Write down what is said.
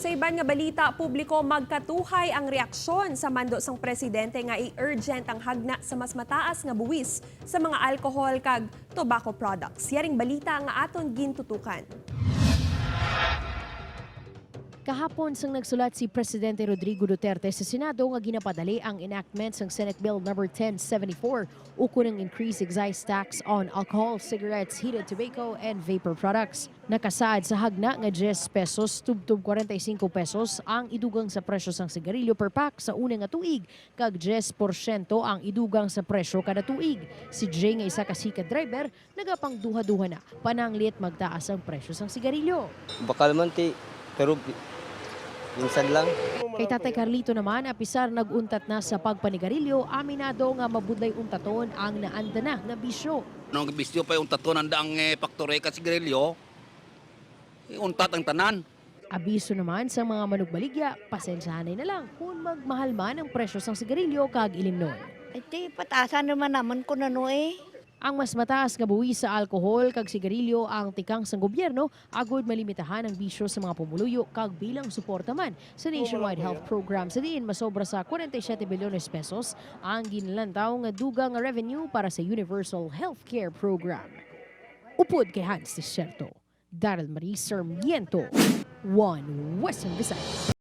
Sa iban nga balita, publiko magkatuhay ang reaksyon sa mando sang presidente nga i-urgent ang hagna sa mas mataas nga buwis sa mga alcohol kag tobacco products. Yaring balita nga aton gintutukan. Kahapon sang nagsulat si Presidente Rodrigo Duterte sa Senado nga ginapadali ang enactment sang Senate Bill No. 1074 ukon ang increased excise tax on alcohol, cigarettes, heated tobacco and vapor products. Nakasaad sa hagna nga 10 pesos tubtob 45 pesos ang idugang sa presyo sang sigarilyo per pack sa una nga tuig kag 10% ang idugang sa presyo kada tuig. Si Jay nga isa ka sikat driver, nagapangduha-duha na pananglit magtaas ang presyo sang sigarilyo. Bakal man ti, pero minsan lang. Kay Tatay Carlito naman, apisar nag-untat na sa pagpanigarilyo, aminado nga mabudlay untaton ang naanda na nga bisyo. Nung bisyo pa yung tato ng daang factory ka sigarilyo, untat ang tanan. Abiso naman sa mga manugbaligya, pasensyahanay na lang kung magmahal man ang presyo sang sigarilyo kag ilimnon. Iti patasan naman naman ko na no eh. Ang mas mataas nga buwis sa alkohol kag sigarilyo ang tikang sang gobyerno agod malimitahan ang bisyo sa mga pumuluyo kag bilang suporta man sa nationwide health program, sa diin masobra sa 47 bilyones pesos ang ginlantaw nga dugang nga revenue para sa Universal Healthcare Program. Upod kay Hans Desierto, Daryl Marie Sarmiento, One Western Visayas.